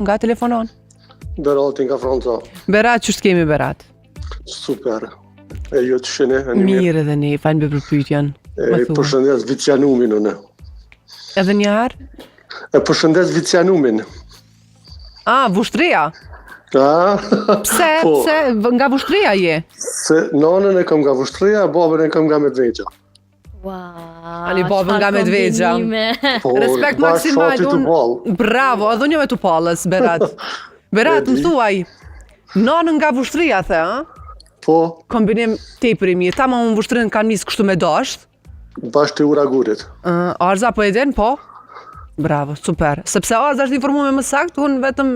Nga telefonon? Berati nga Franca. Berat, qysh të kemi Berat? Super. E ju qysh jeni, e një mirë. Mirë edhe ne, falem për pyetjen. E përshëndes Vicianumin unë. Edhe një herë? E përshëndes Vicianumin. Ah, Vushtrria. Ah, pse, po. pse, nga Vushtrria je? Se nanën e kam nga Vushtrria, babën e kam nga Medvegja. Wow, Ani babën nga Medvegja. Po, Respekt maksimal. Un... Bravo, edhe unë jam e Tupallës, Berat. Berat, më thuaj, nanën nga Vushtrria, the, a? Po. Kombinim tepër i mirë. Tamam unë Vushtrrinë kam nisë kështu me dasht. Bash te Ura e Gurit. Uh, Arza, po e din, po? Bravo, super. Sepse Arza është informuar më saktë, unë vetëm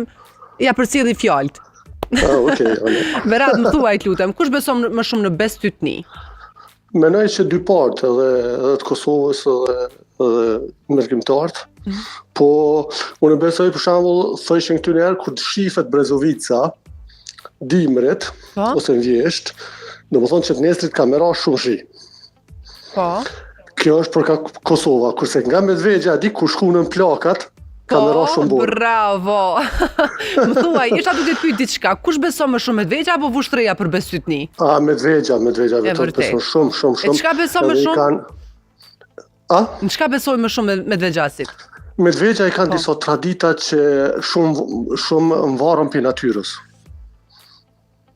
ia përcjelli fjalët. Ah, okay, Berat, më thuaj, të lutem, kush beson më shumë në bestytni? Mendoj që dy palët edhe edhe të Kosovës edhe edhe mërgimtarët. Mm -hmm. Po unë besoj për shembull thojshin këtu njëherë kur të shifet Brezovica dimrit po? ose në vjeshtë, domethonë që të nesrit ka me ra shumë shi. Po. Kjo është për ka Kosova, kurse nga Medvegja di kur shkruhen plakat, Ka me ra po, shumë borë. Bravo. Më thuaj, isha duke të pyet diçka. Kush beson më shumë Medvegja apo Vushtrria për bestytni? A Medvegja, Medvegja vetëm beson shumë, shumë, shumë. E çka beson më shumë? Kanë... A? Në çka besojnë më shumë medvegjasit? Medvegja i kanë po. disa tradita që shumë shumë varen prej natyrës.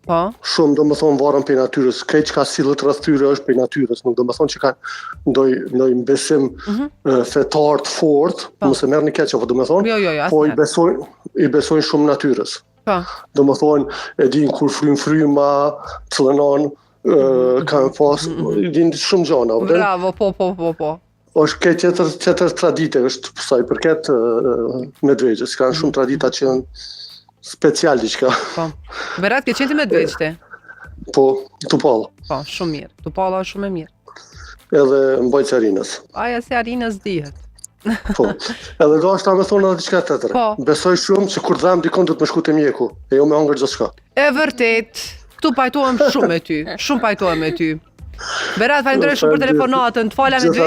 Po. Shumë domethonë varen prej natyrës, krejt çka sillet rreth tyre është prej natyrës, nuk domethonë që kanë ndoj, ndoj besim mm -hmm. fetar të fort, po. mos e merrni keq, apo domethonë, jo, jo, jo, po i besojnë, i besojnë shumë natyrës. Po. Domethonë, e din kur fryn fryma, cilën anë, mm -hmm. kanë pas, mm -hmm. i din shumë gjana. Bravo, po, po, po, po. Është krejt tjetër, tjetër tradite, është sa i përket Medvegjës, kanë shumë tradita që janë special diçka. Po. Berat, ke qenë ti Medvegjë ti? Po, Tupallë. Po, shumë mirë. Tupalla është shumë e mirë. Edhe mbajtës Arinës. Aja si Arinës dihet. Po. Edhe deshta me thonë edhe diçka tjetër. Po. Besoj shumë që kur dhem dikon duhet me shku te mjeku, e jo me hangër gjithçka. E vërtet. Këtu pajtohem shumë me ty. Shumë pajtohem me ty. Berat, falenderoj shumë për telefonatën. Të fala me.